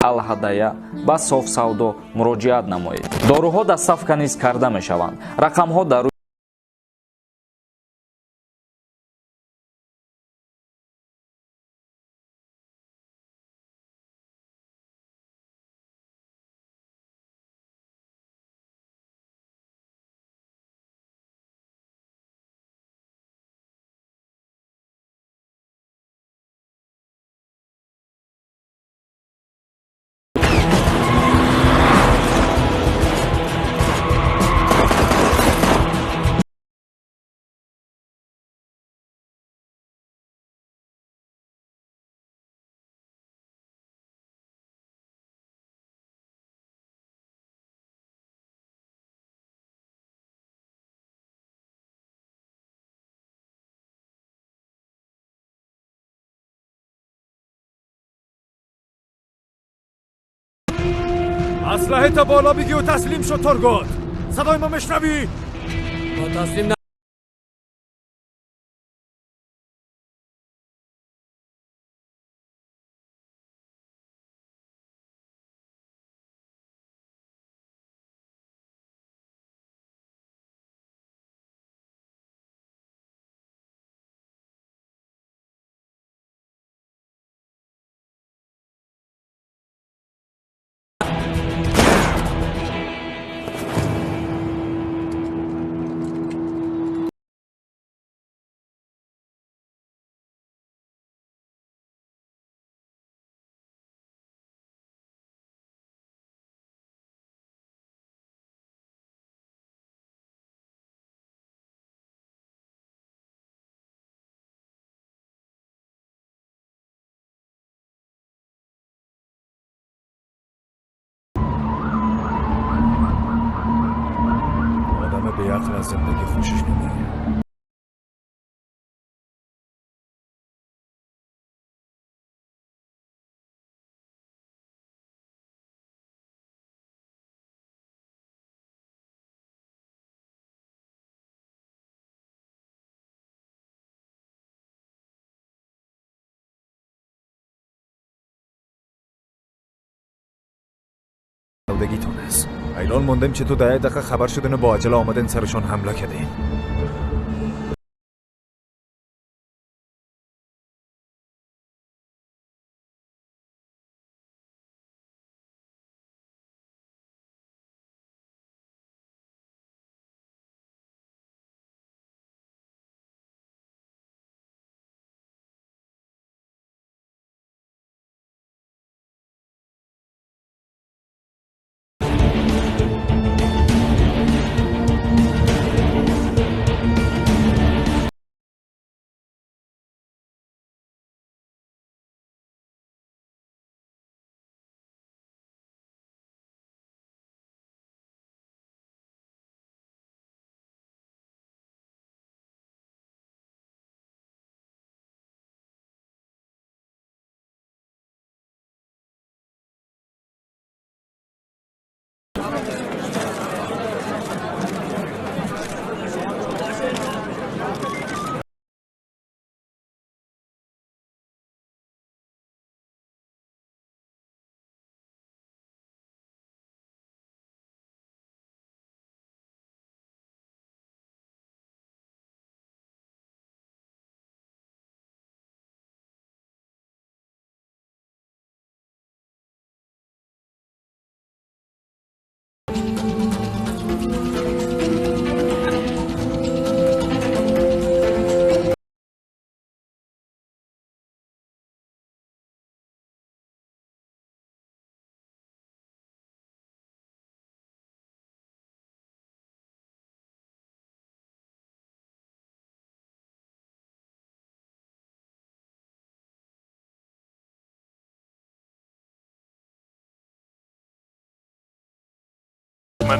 Алҳадая ба Софсавдо муроҷиат намоед. Доруҳо доставка низ карда мешаванд. Рақамҳо дар اسلحه تا بالا بگی و تسلیم شد. ترگوت، صدای ما میشنوی؟ ما تسلیم آدم بیعقل از زندگی خوشش نمیاد. تونست ایران موندیم چطور در دقیقه خبر شدن و با عجله آمدن سرشان حمله کردیم.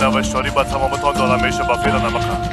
نوشتاری با تمامتان دارم میشه با فعلا نمخم.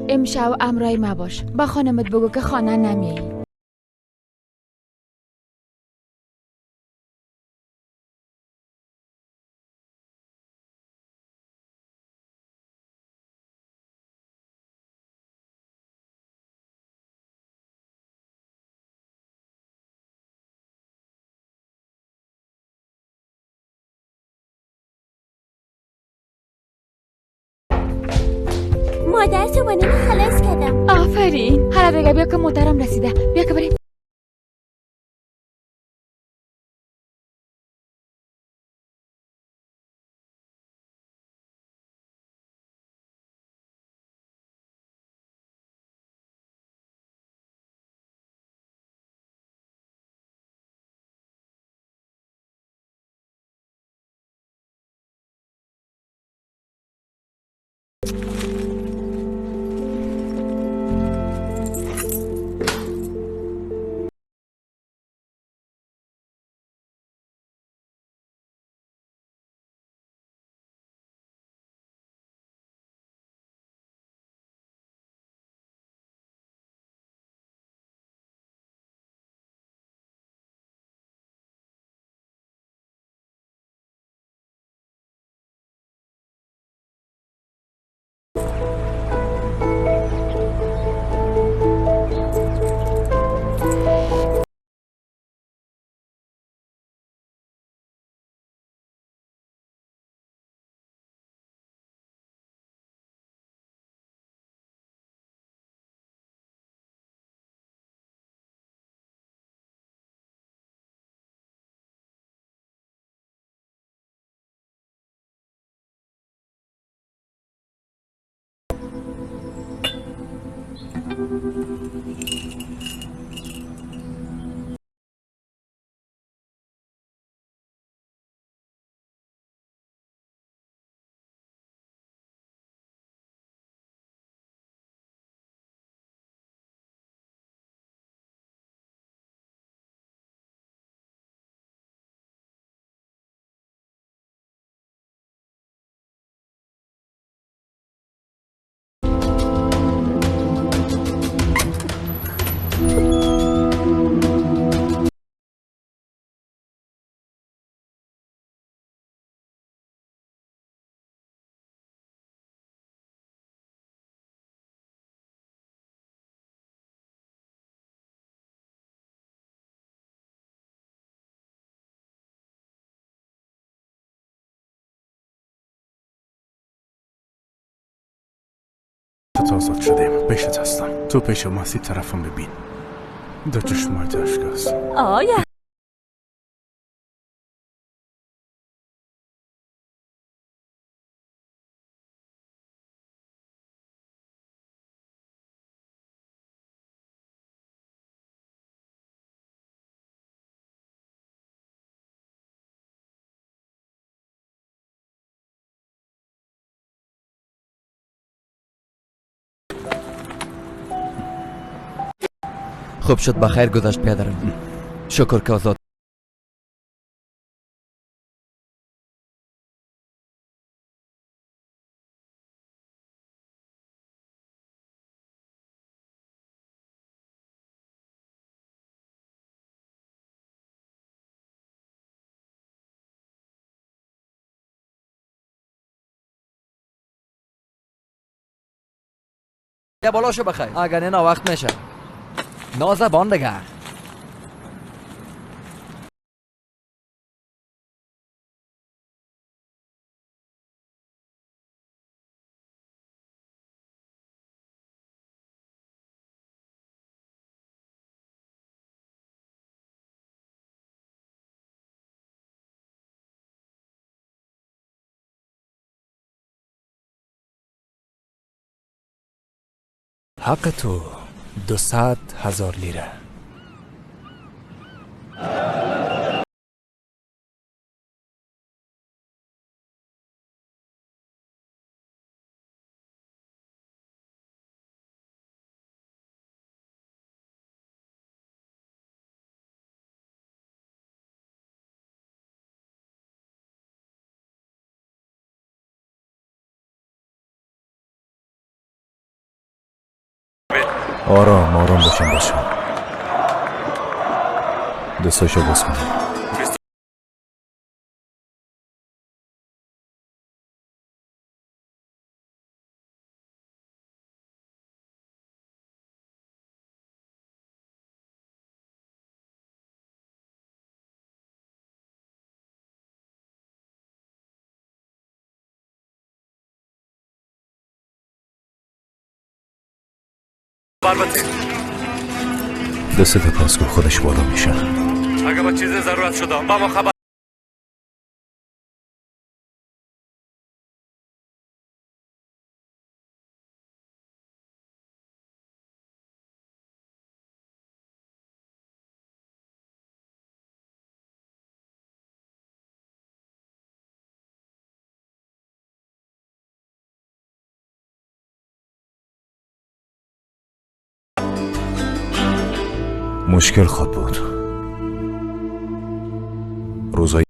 امشب امرای ما باش. با خانمت بگو که خانه نمیایی. مادر تو بانه خلاص کردم. آفرین. حالا دیگه بیا که مادرم رسیده. بیا که بریم. آزاد شدیم. پیشت هستم. تو پیش ماسی طرفم ببین. دو چشمایت اشک. آیا خوب شد بخیر گذشت پدرم. شکر که آزاد. یا بالا شو بخیر. اگر نه وقت میشه. نازبان دیگه. حق تو 200,000 لیره. آرام آرام باشم باشم. دستاشو باز کن. دستت پاس کن، خودش بالا میشه. اگه با چیز ضرورت شده با ما خبر. مشکل خواد بود. روزای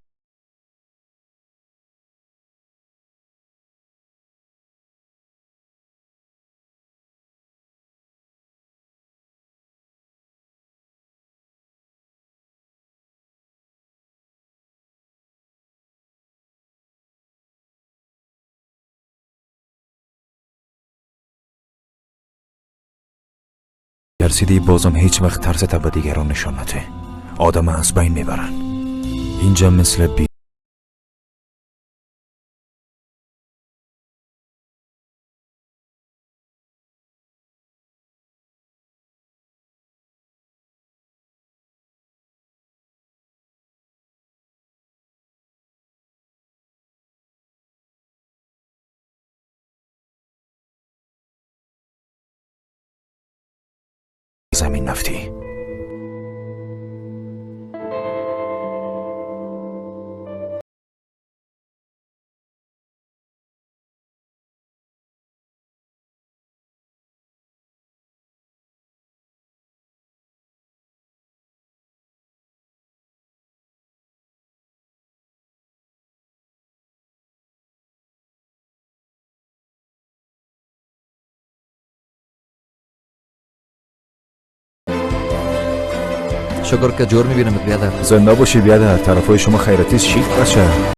ترسیدی بازم هیچ وقت ترست به دیگران نشان نده. آدم از بین میبرن. اینجا مثل بی زمین نفتی. شکر که جور میبینم بیادر. زنده باشی بیادر. طرفای شما خیرتی شیک باشه.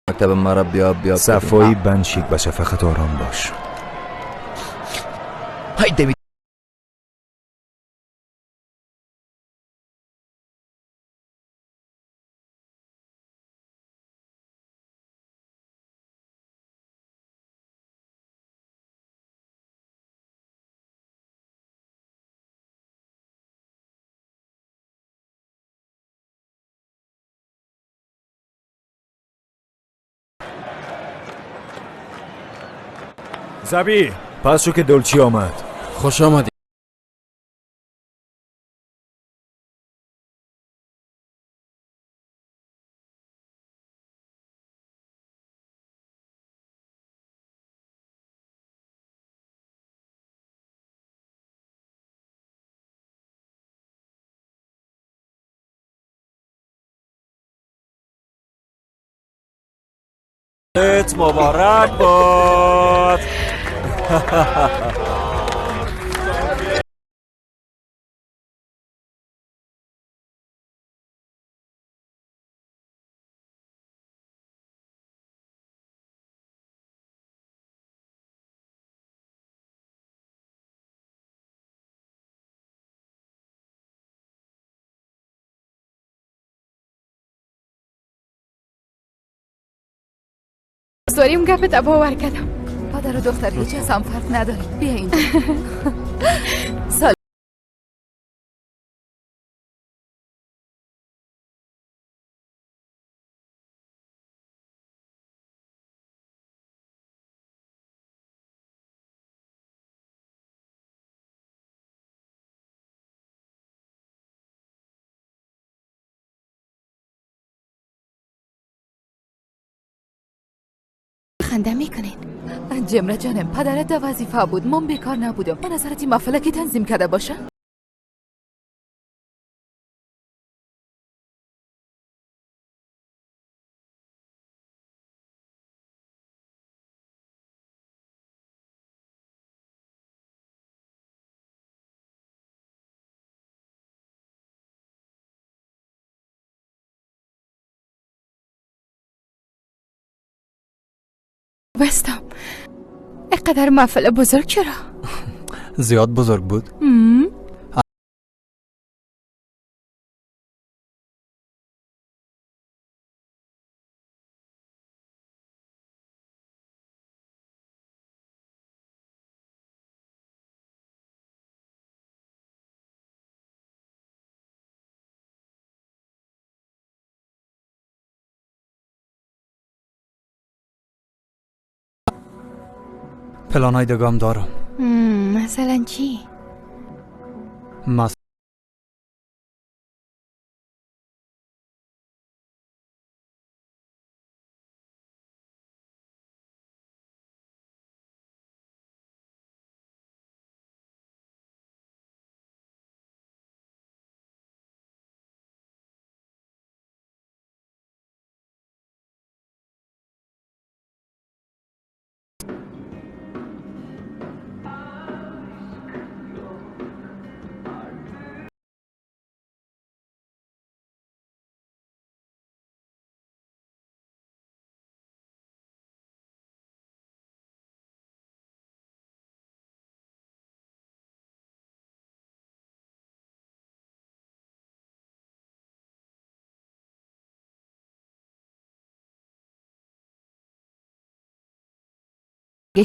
مکتب مرا بیا بیا. صفایی بند شیک باشه، فقط آرام باش. های دمی. زبی پس شو که دلچی آمد. خوش آمدی. مبارک باد. سوریم گپت باور کردم. پدر و دختر هیچ از هم فرق نداریم. بیا اینجا. خنده میکنین؟ جمره جانم، پدرت در وظیفه بود، من بیکار نبودم. من نظرت این محفله کی تنظیم کرده باشه؟ بستم. اینقدر محفل بزرگ چرا؟ زیاد بزرگ بود؟ پلانای دگام دارم. مثلا چی؟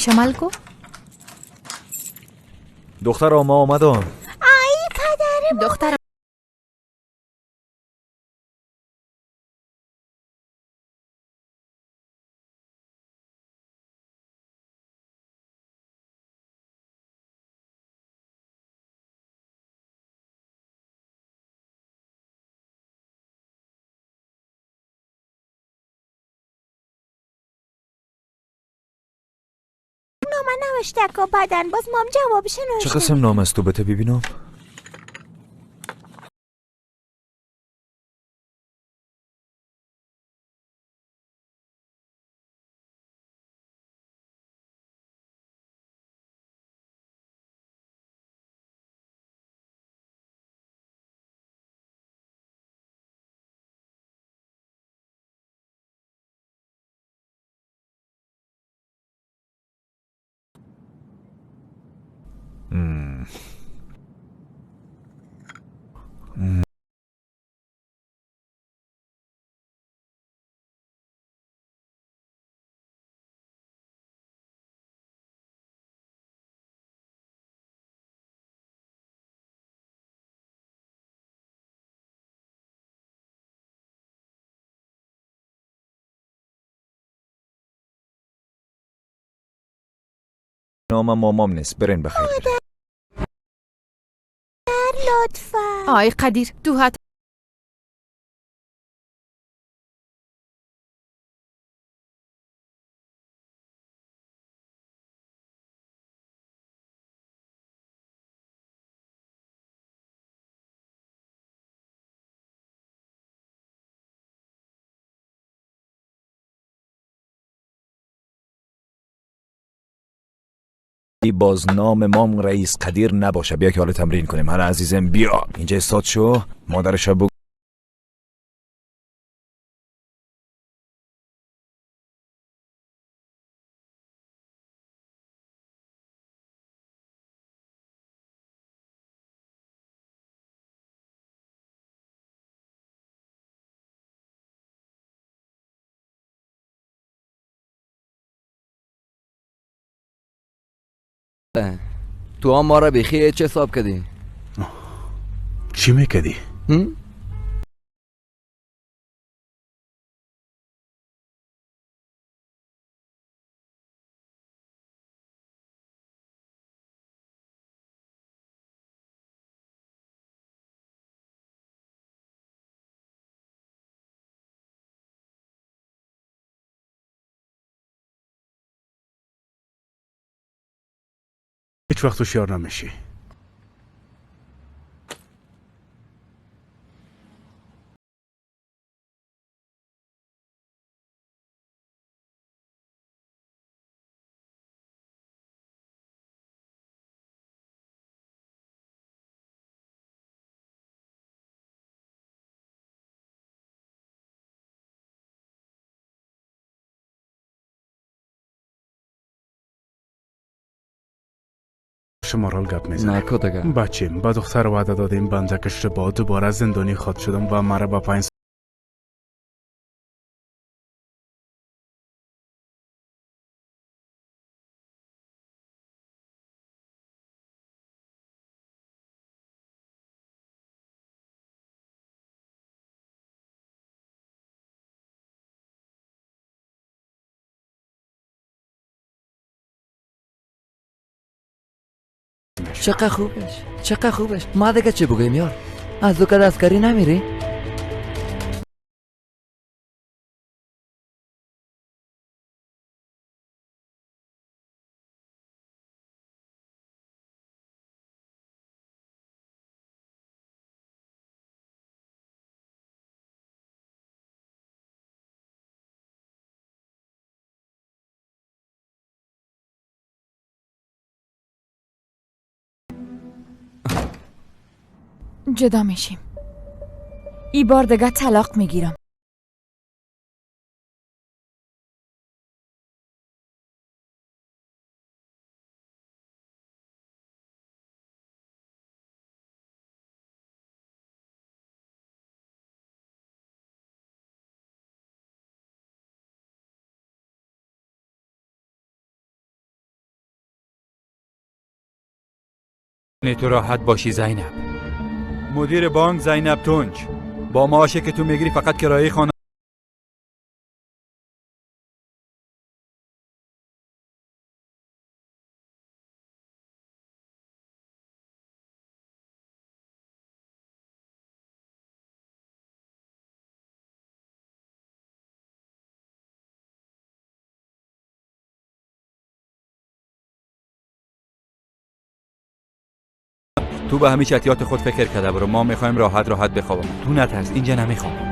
شمال کو دختر ما آمدم. ای پدر دختر نوشته که بعدن باز مام جوابش نوشته. چه قسم نام است تو بته ببینم؟ نام مامام نیست. برین بخیر. لطفا. آی قدیر تو حتی باز نام مام رئیس قدیر نباشه. بیا که حالا تمرین کنیم. هر عزیزم بیا اینجا استاد شو. مادرش بگو تو هم ما را بیخی چه حساب کردی؟ چی میکردی؟ Ҳеҷ вақт ҳушёр намешӣ. Морал гап мезанем. Бачем, ба духтар ваъда додем, банда кашта бо дубора зиндонӣ ход шудам ва мара ба 5 چقدر خوبش، چقدر خوبش. ما دیگه چه بگویم یار؟ از او که دستکاری نمیری؟ جدا میشیم. ای بار دیگه طلاق میگیرم. تو راحت باشی زینب. مدیر بانک زینب تونج با معاشی که تو میگیری فقط کرایه خانه تو به همیشه احتیاط خود فکر کرده برو. ما میخوایم راحت راحت بخوابم. تو نترس، اینجا نمیخوام.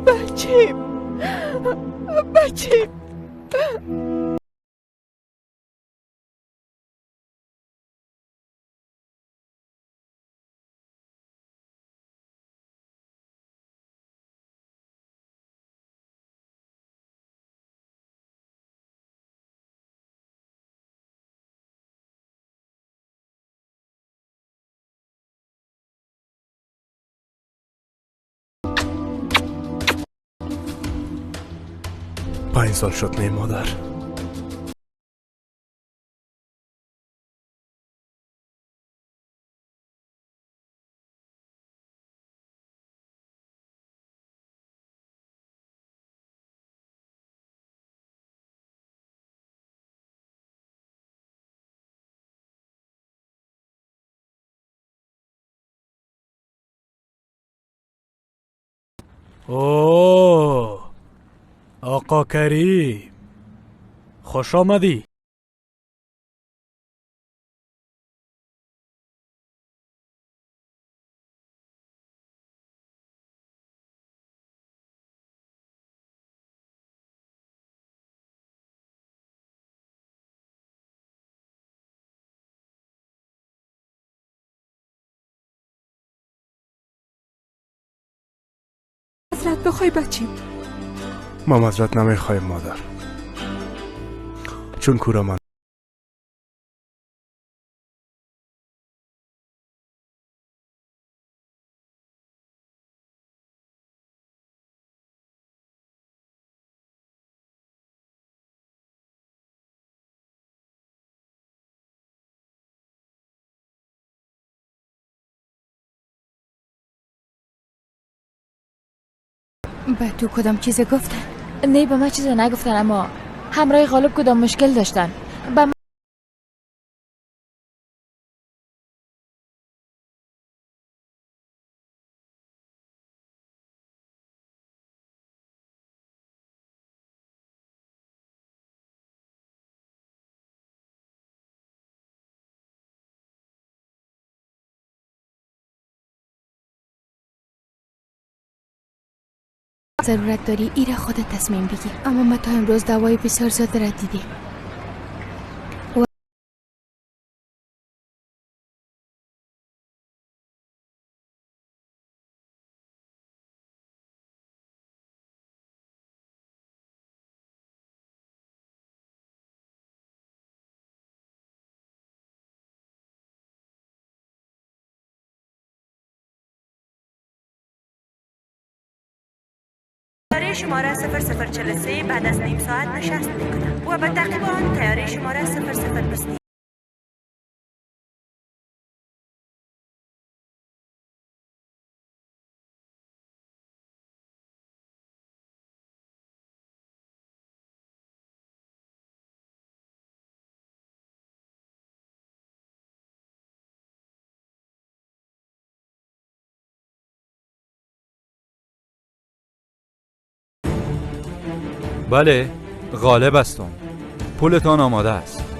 بچیم، بچیم. پنج سال شد نه مادر. اوه آقا کریم، خوش آمدی. معذرت بخوای بچیم. ما معذرت نمیخوایم مادر، چون کورا من به تو کدام چیز گفتن؟ نه به من چیز نگفتن، اما همراه غالب کدام مشکل داشتن. به ضرورت داری ایره خودت تصمیم بگیر، اما ما تا امروز دوای بسیار زیاد را دیدیم. تیاره شماره 0043 بعد از نیم ساعت نشست میکنم و به تعقیب آن تیاره شماره 0020. بله، غالب هستم. پولتان آماده است.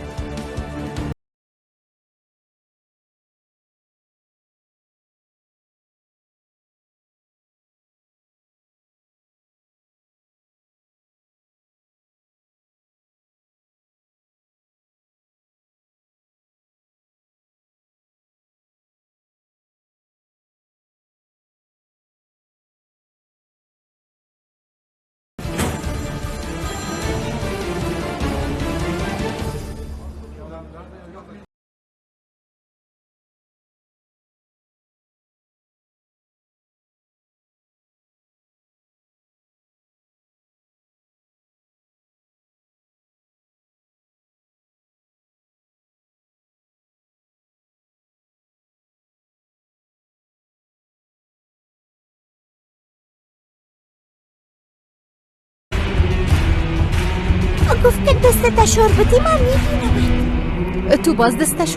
گفت که دست تشور بدی من میبینم. تو باز دستش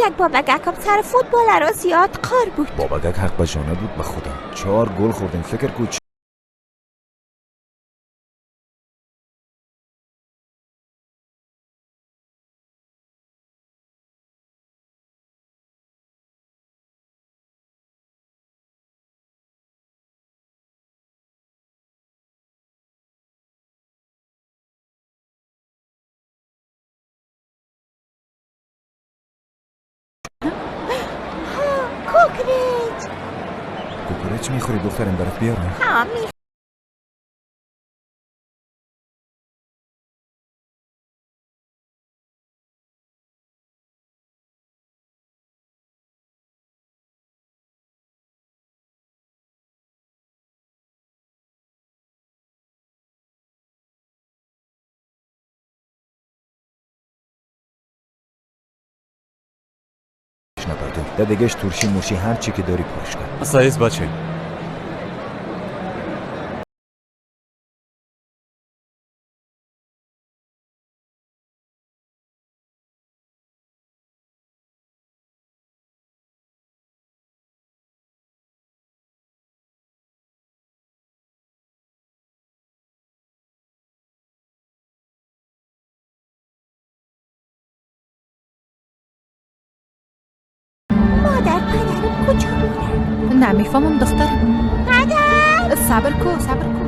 یک بابگک هم سر فوتبال را زیاد قار بود. بابگک حق به جانه بود به خدا. 4 گل خوردیم. فکر کو کوکرچ میخوری دخترم؟ برات بیارم؟ ها می ددگش ترشی موشی هر چی که داری پاش کن. سایز بچه. مادر پدرم کجا میرن؟ نمیفهمم دخترم. پدر صبر کو صبر کو.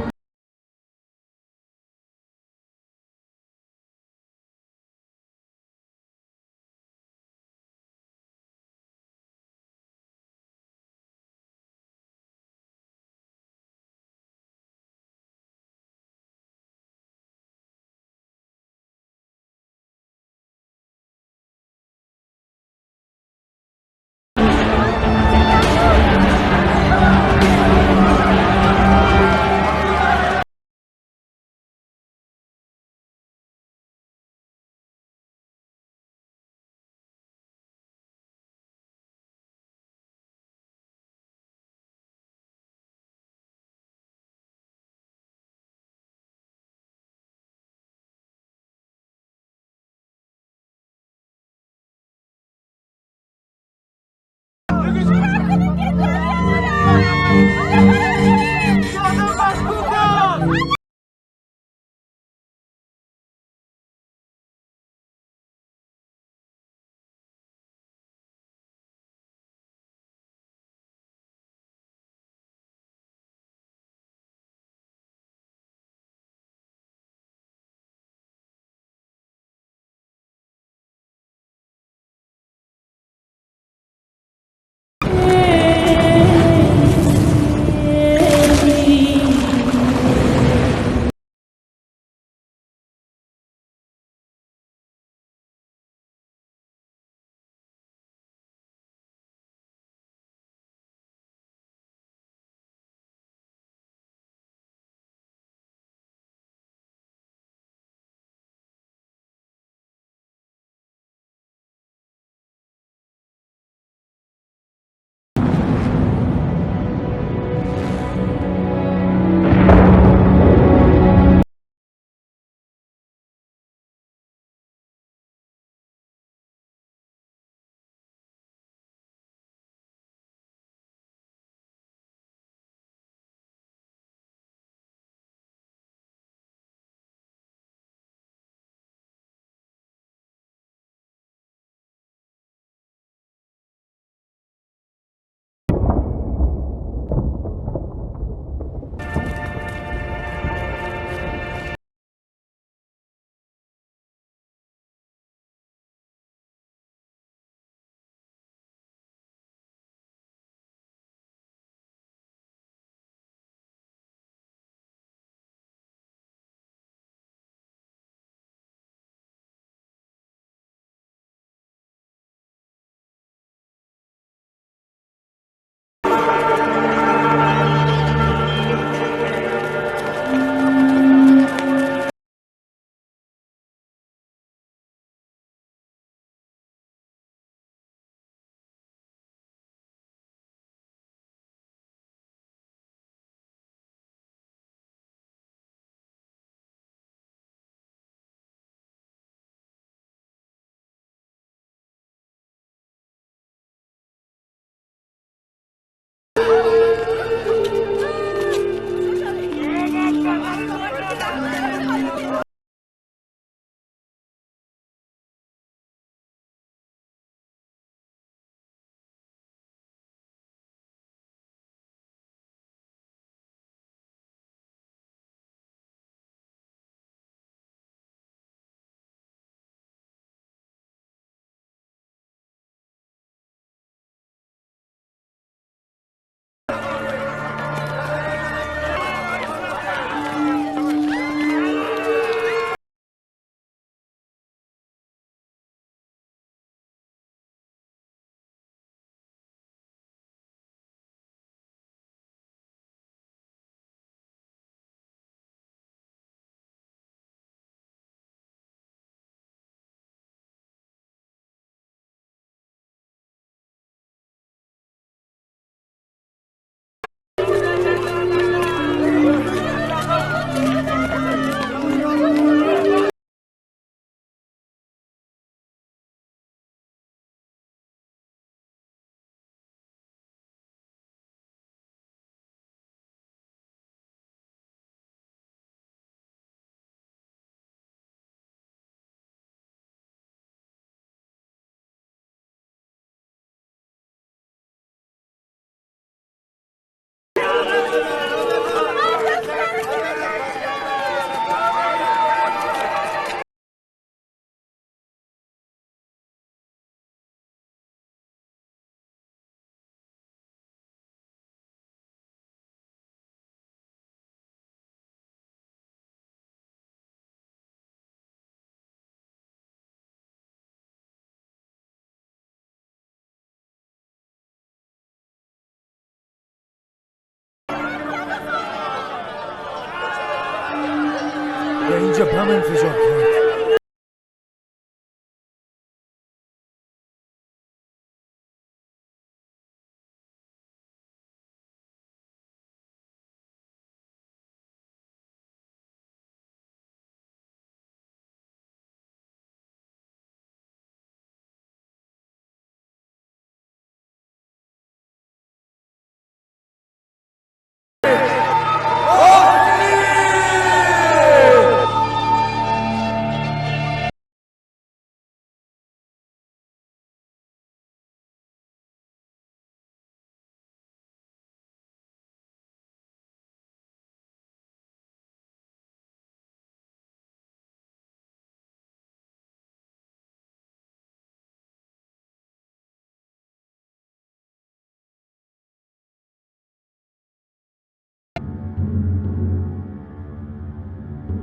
در اینجا بم انفجار کرد.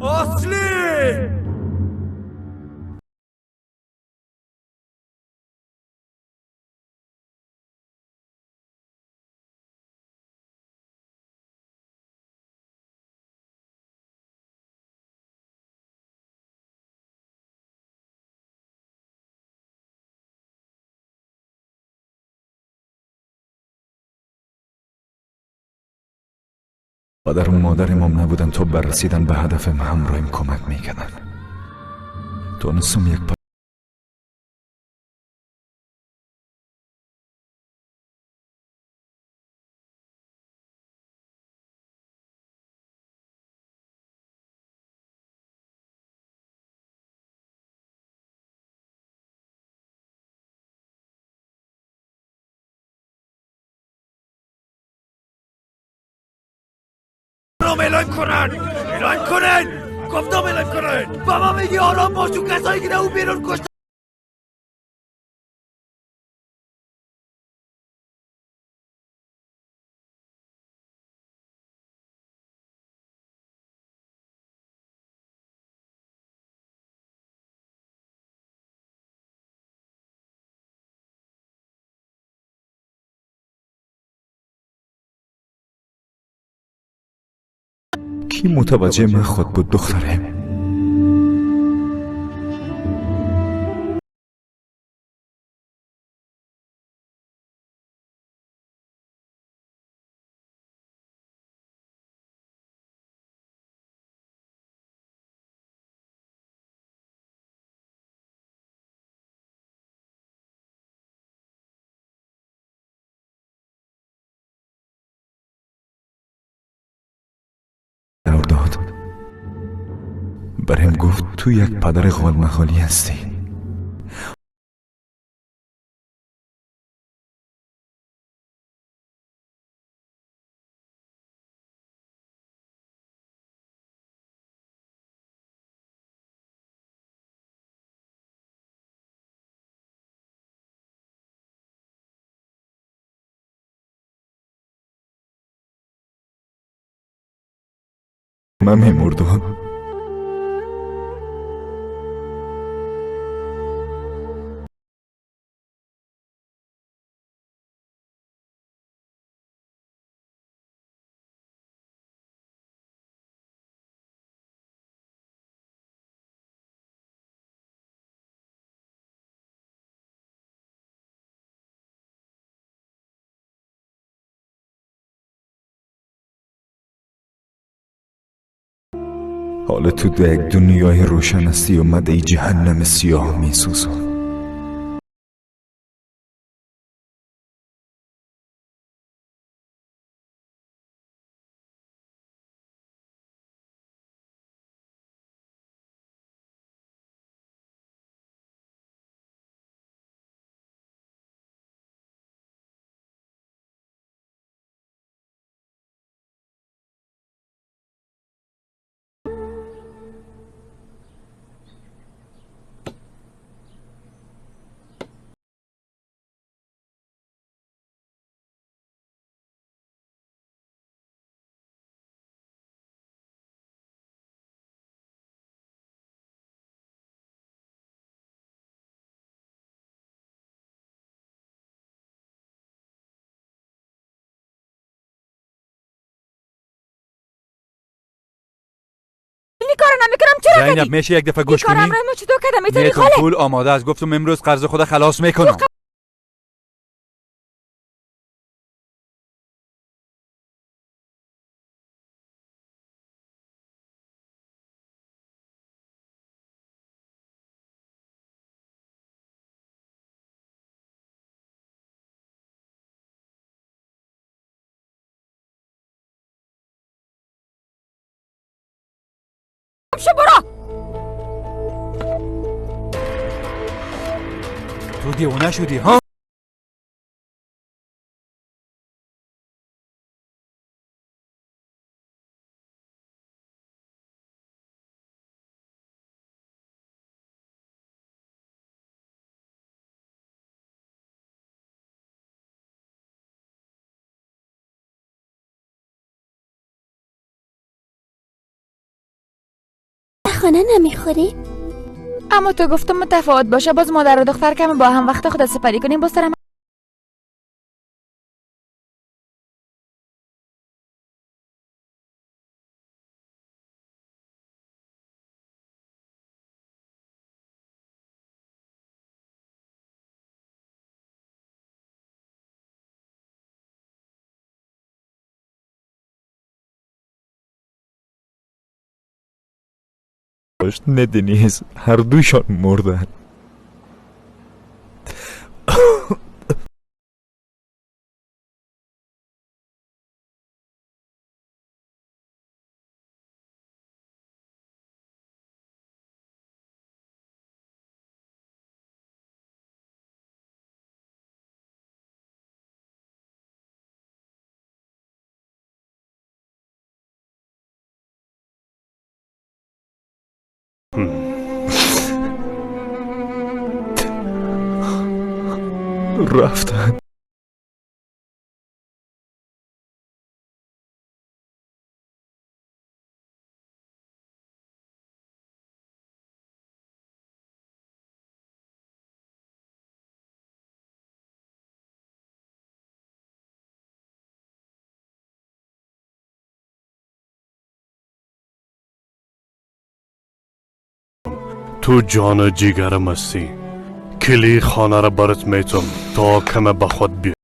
اصلی! پدر و مادرم هم نبودن تا بررسیدن به هدفم همراهیم کمک میکردن. تونستم یک اعلام کنن، اعلام کنن، گفتم اعلام کنن. بابا میگی آرام باش، تو کسایی که او بیرون کشت. کی متوجه من خود بود دختره؟ داد برایم گفت تو یک پدر غالمخالی هستی. من میمردم. حالا تو در یک دنیای روشن هستی و من در جهنم سیاه می سوزم. کار زینب کردی؟ میشه یک دفعه گوش این کار کنی؟ امرای ما چطور کرده میتونی میتون خاله؟ پول آماده است، گفتم امروز قرض خود خلاص میکنم. شو برو. تو دیوانه شدی ها؟ خانه نمیخوری؟ اما تو گفتم متفاوت باشه، باز مادر و دختر کم با هم وقت خود سپری کنیم، باز سرم نه دنیز، هر دوشان مردن. رفتن. تو جان جیگرم هستی. کلی خانه را برات میتم تا کم به خود بیا.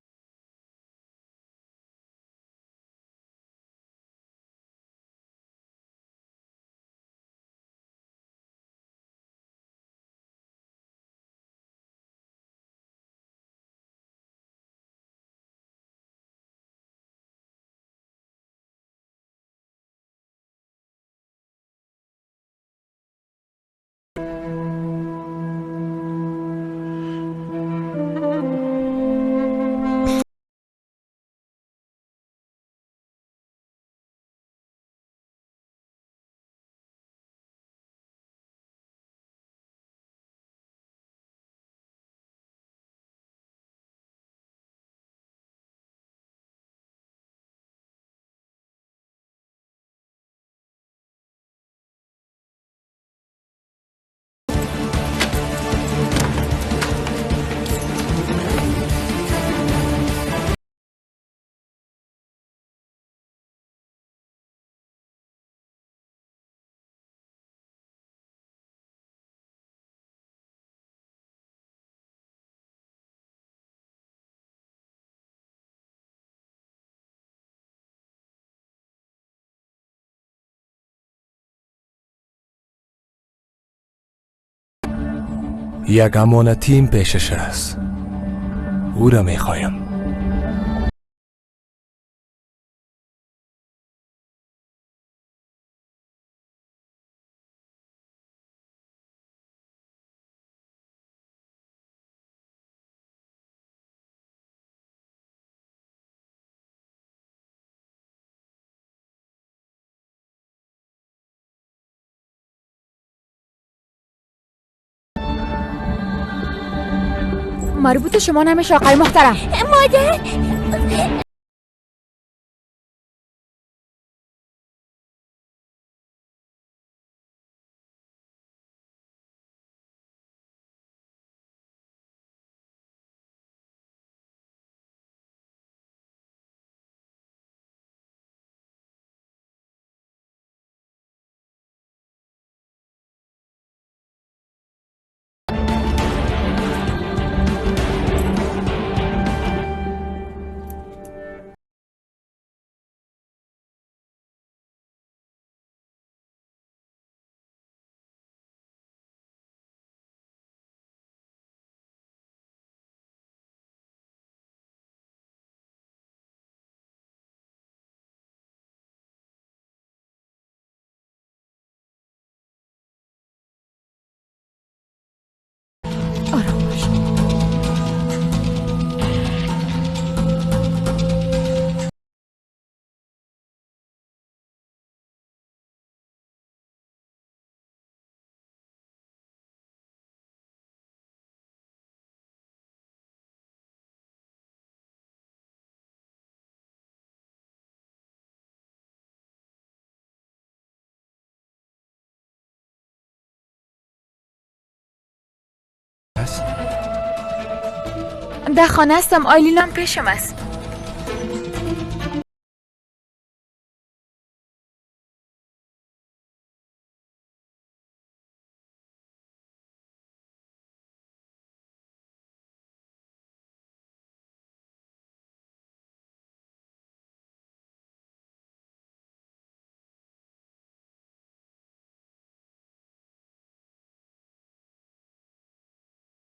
یک امانتیم پیشش است، او را میخوایم. مربوط شما نمیشه آقای محترم. مادر. در خانه هستم، آیلینم پیشم است.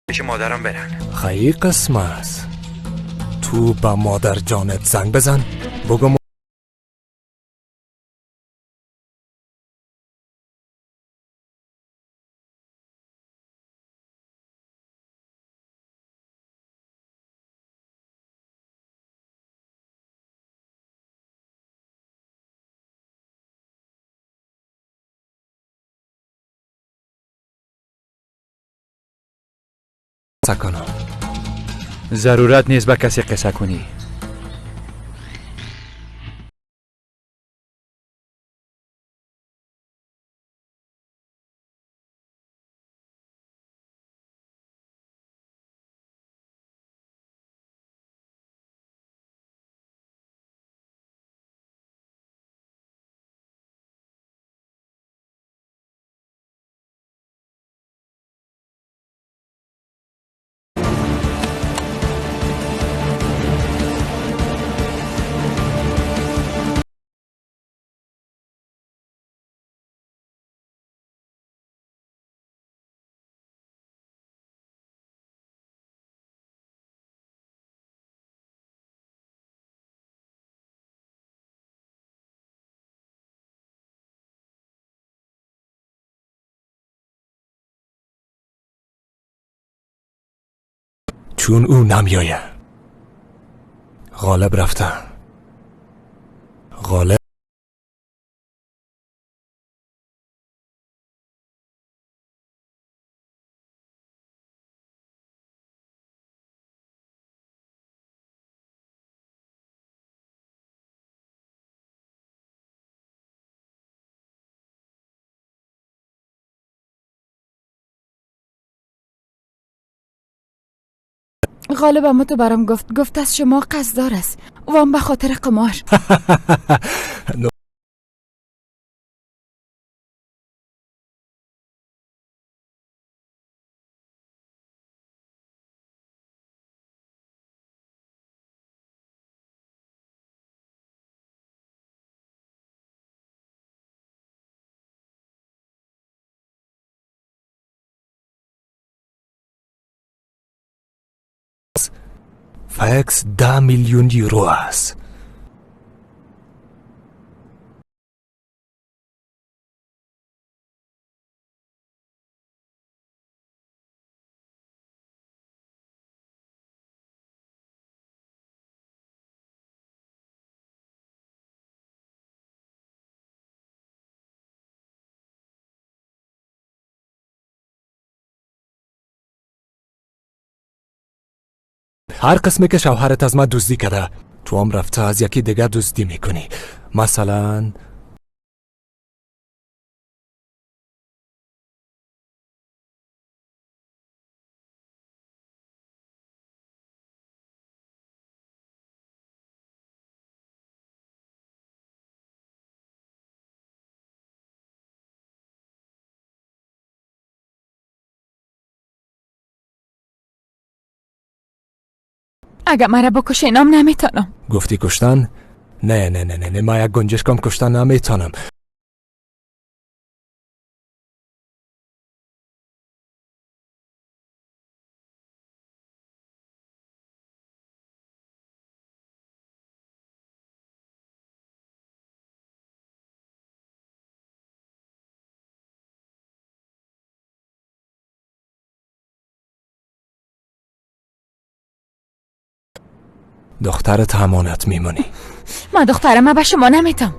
پیش مادرم برن. خیلی قسم است. تو با مادر جانت زنگ بزن بگو کنم. ضرورت نیست به کسی قصه کنی. چون او نمیایه. غالب رفته. غالب غالب اما تو برام گفت از شما قصدار است و هم به خاطر قمار. فکس 10 میلیون یورو است. هر قسمی که شوهرت از من دزدی کرده تو هم رفته از یکی دیگر دزدی میکنی. مثلا اگه مرا بکشه اینام نمیتونم. گفتی کشتن؟ نه نه نه نه، من یک گنجشکم کشتن نمیتونم. دخترت امانت میمونی. من دخترم به شما نمیتم.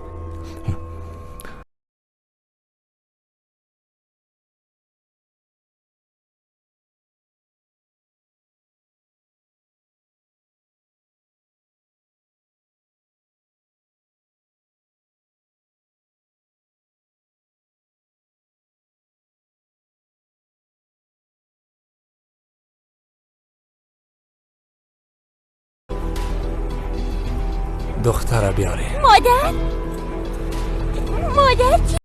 دختر بیاری. مادر، مادر چی؟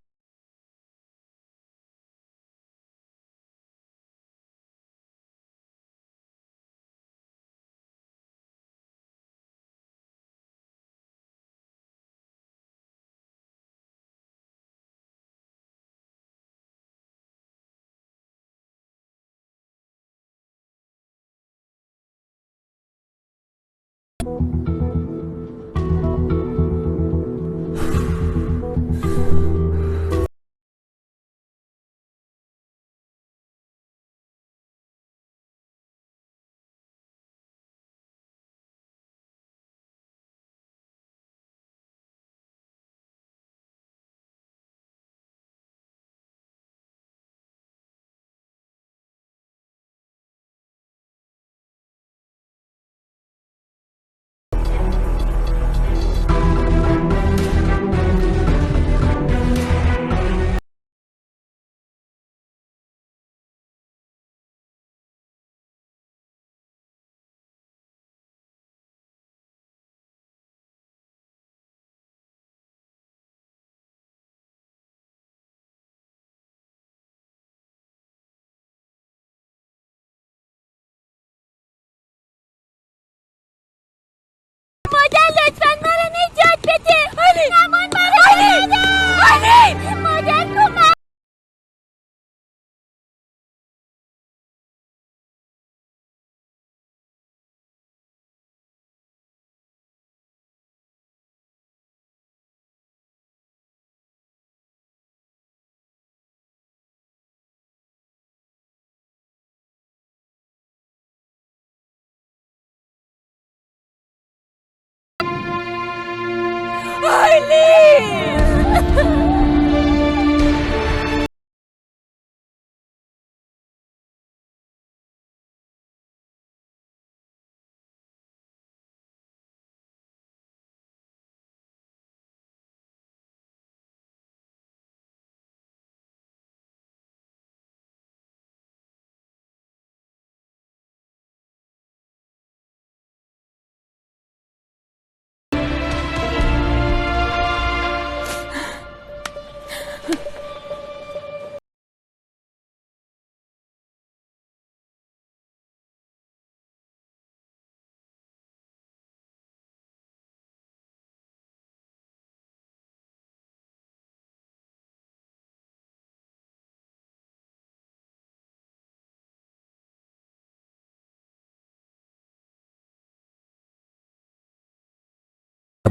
مادر لطفاً مرا نجات بده. نمان مرا نده. مادر کمک.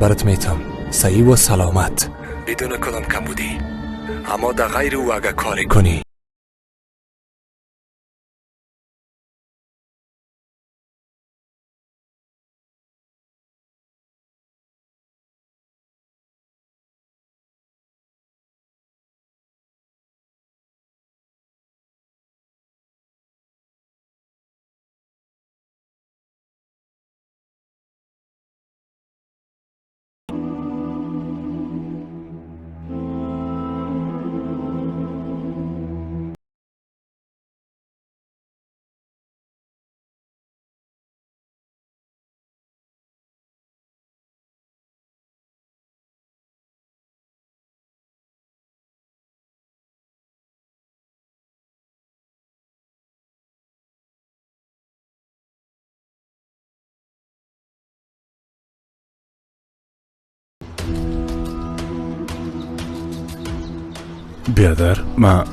برات میتم صحیح و سلامت بدون کدام کمبودی، اما در غیر او اگه کاری کنی بیادر ما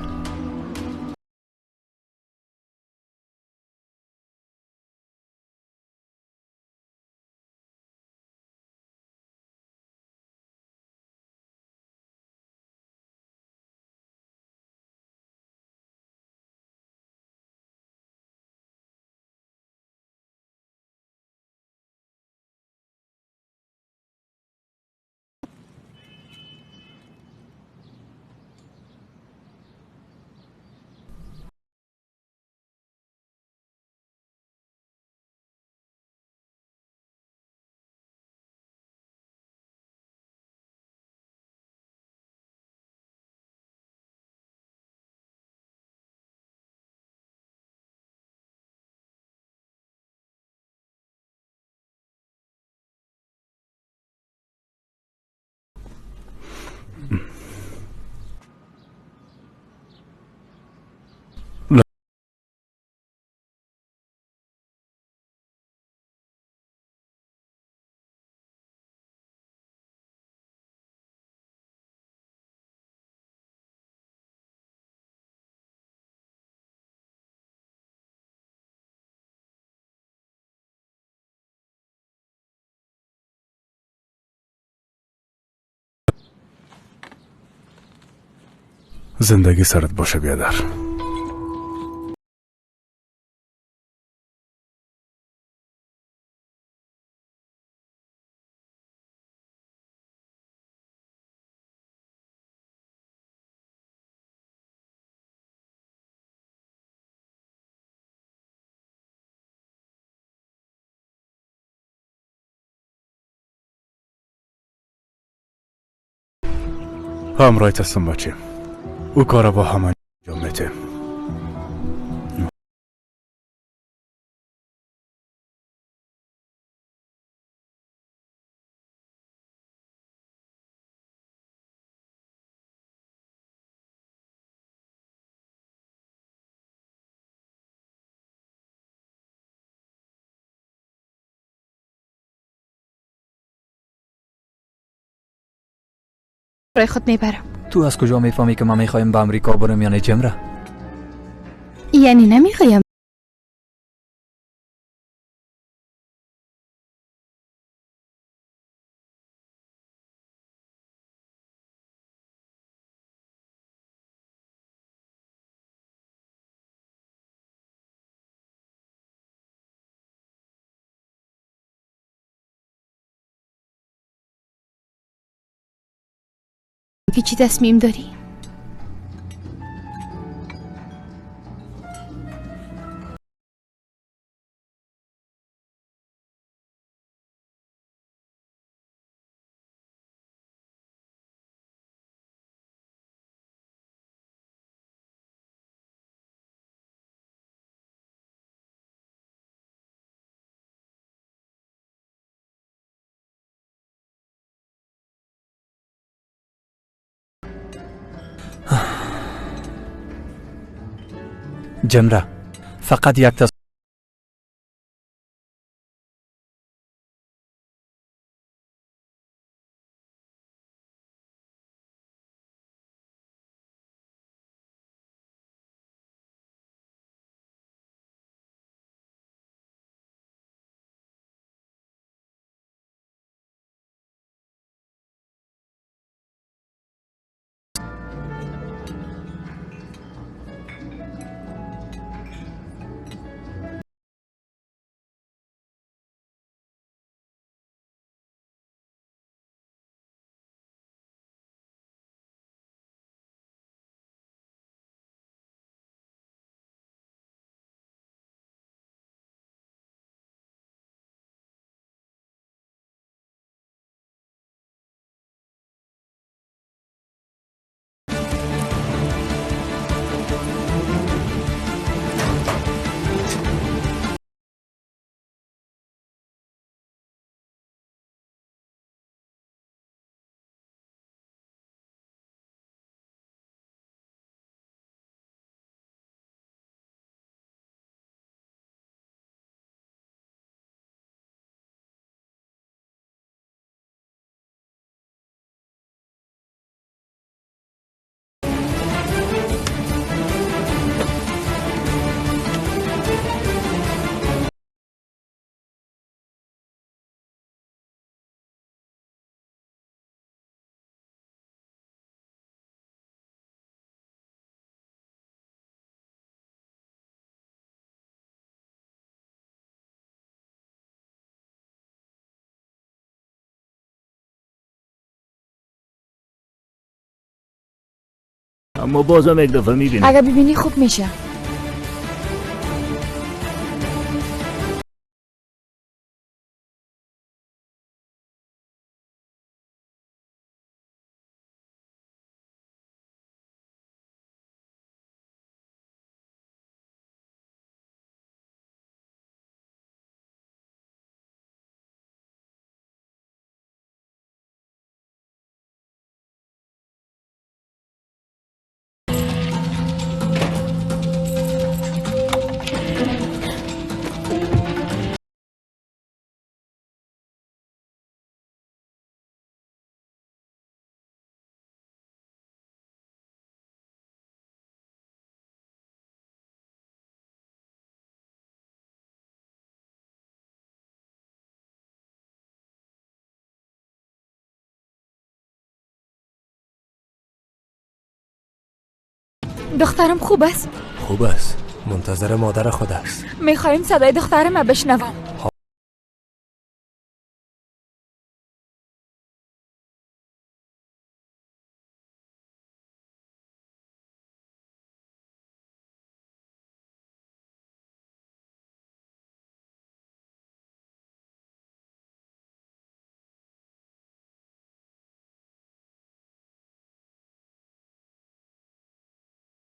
Зиндагӣ сарат боша биадар. ҳамроҳит ҳастам бачем. Ӯ кора бо ҳам анҷом метем. برای خود میبرم. تو از کجا میفهمی که من میخوایم به امریکا برم یا نه جمره؟ یعنی نمیخوایم. که چی تصمیم داری؟ جمره فقط یک اما بازم یک دفعه میبینم. اگر ببینی خوب میشه. دخترم خوب است؟ خوب است. منتظر مادر خود است. میخوایم صدای دخترم بشنوم.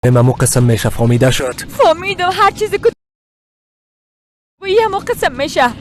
ممو قسم میشه. فهمیده شد؟ فهمیدم. هر چیزی که همو قسم میشه.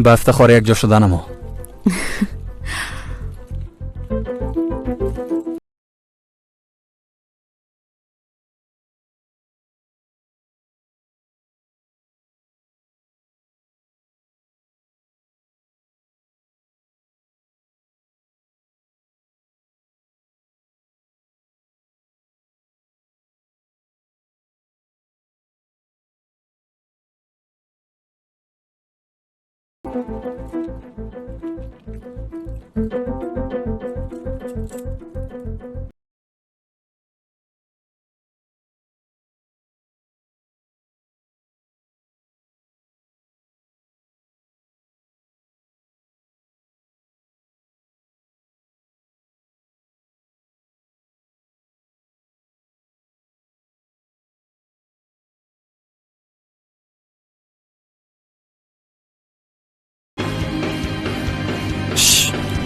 به افتخار یک جا شدن ما.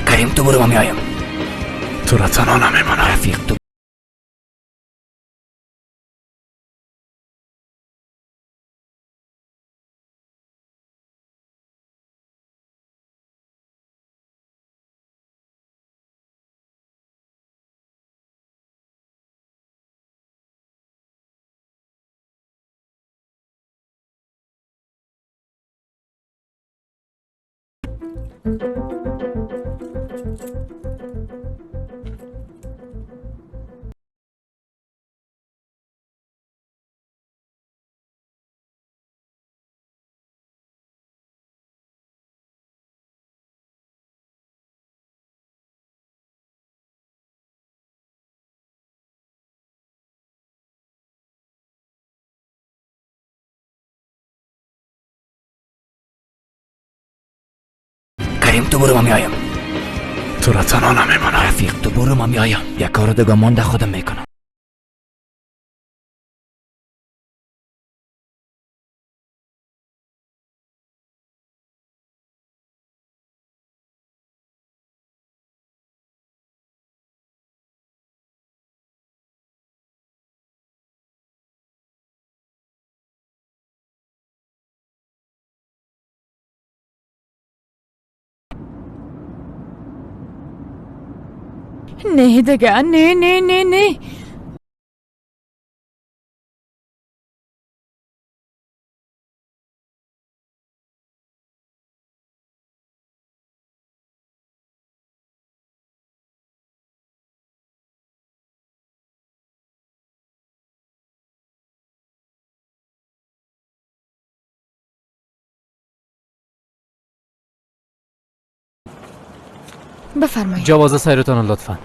کریم تو برو، من میایم. تو را تنها نمیمانم. رفیق تو کریم تو برو، من میایم. تو را تنها نمیمانم. رفیق تو برو، من میایم. یک کار دیگه مانده خودم میکنم. Не дига, не, не, не, не. بفرمایید. جواز سیرتان لطفا.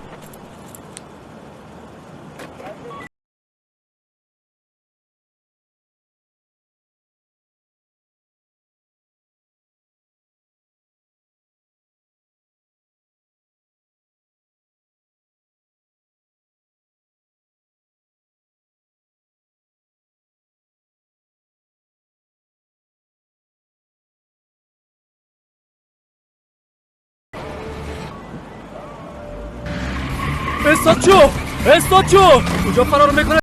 استاد شو! استاد شو! کجا فرار میکنه؟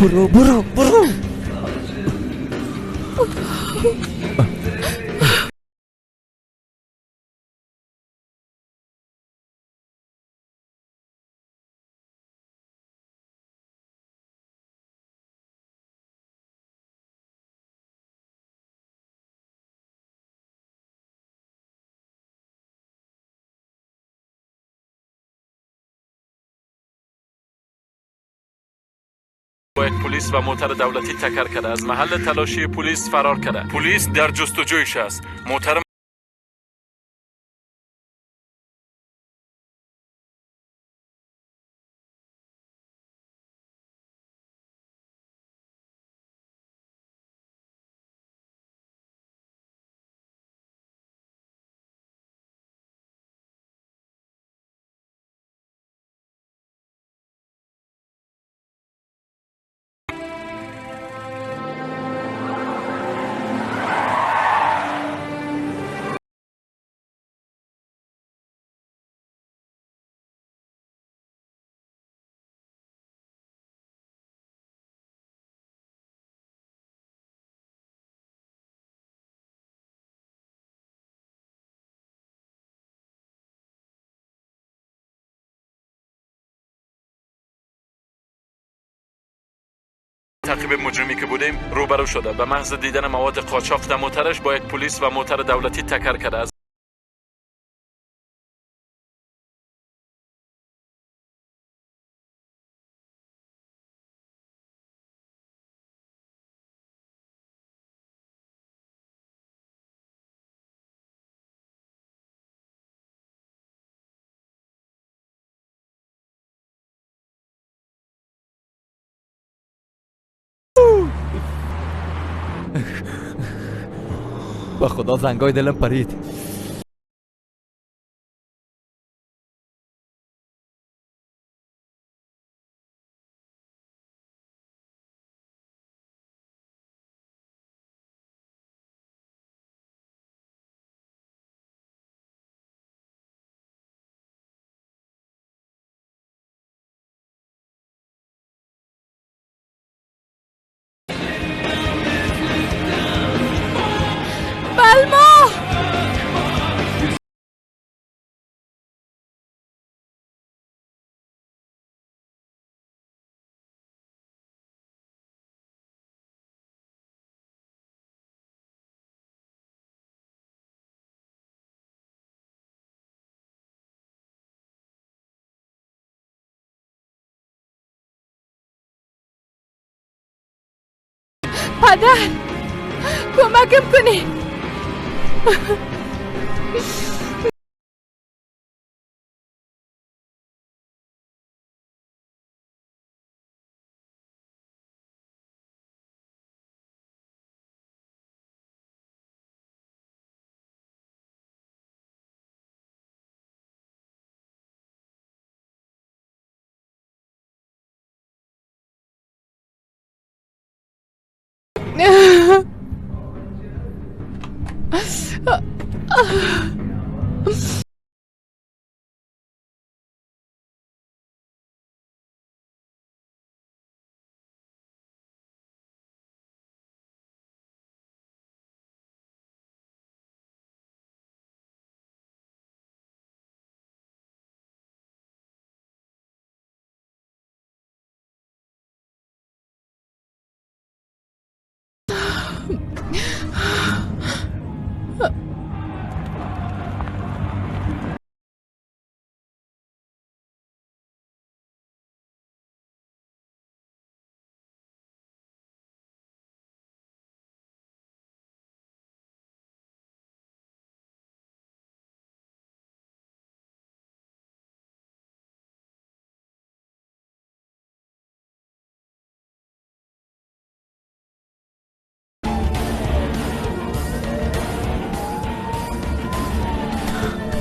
برو برو برو. با یک پلیس و موتر دولتی تکر کرده، از محل تلاشی پلیس فرار کرده. پلیس در جستجویش است. موتر تعقیب مجرمی که بودیم روبرو شده. به محض دیدن مواد قاچاق در موترش با یک پلیس و موتر دولتی تکر کرده است. با خدا زنگای دلم پرید. پدر کمکم کنی.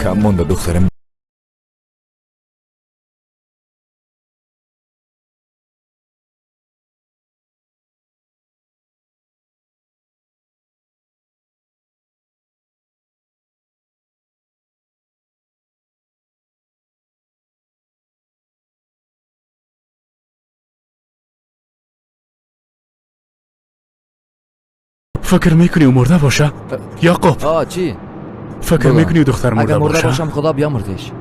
کم مونده دخترم. فکر میکنی او مرده باشه؟ یعقوب چی؟ فکر میکنی دختر مرده اگر مرده باشه؟ باشم خدا بیامرزش.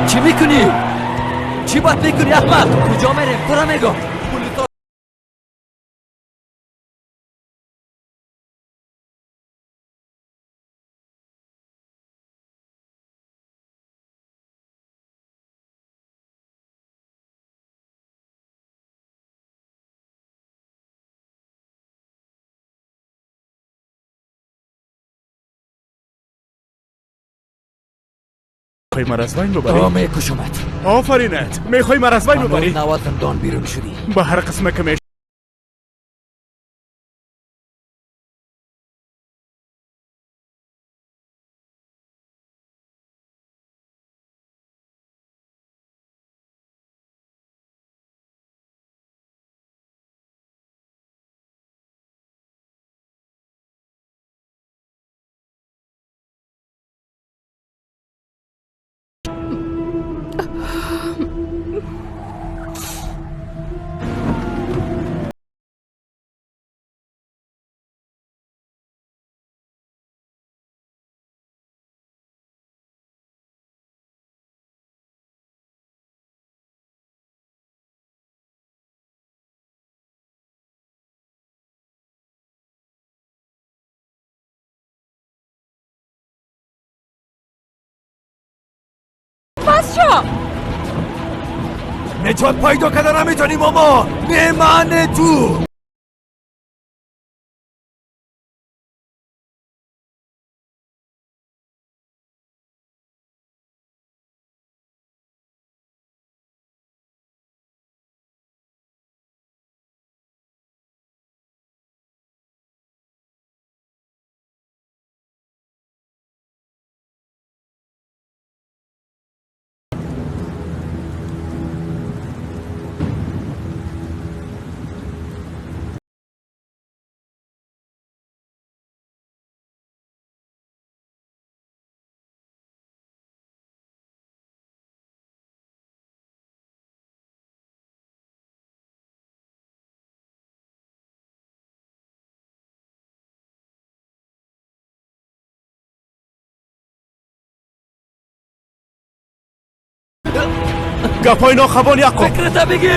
چی میکنی؟ چی باید میکنی احمد؟ کجا میریم؟ تو را میگم. میخوای مرا از بین ببری؟ میکشمت. آفرینت. میخوای مرا از بین ببری؟ نواد زندان بیرون شدی. به هر قسمه که می халос шо. نجات پیدا کردن نمیتونی ماما. نه من نه تو. گپای ناخوان یعقوب. فکرت بگی.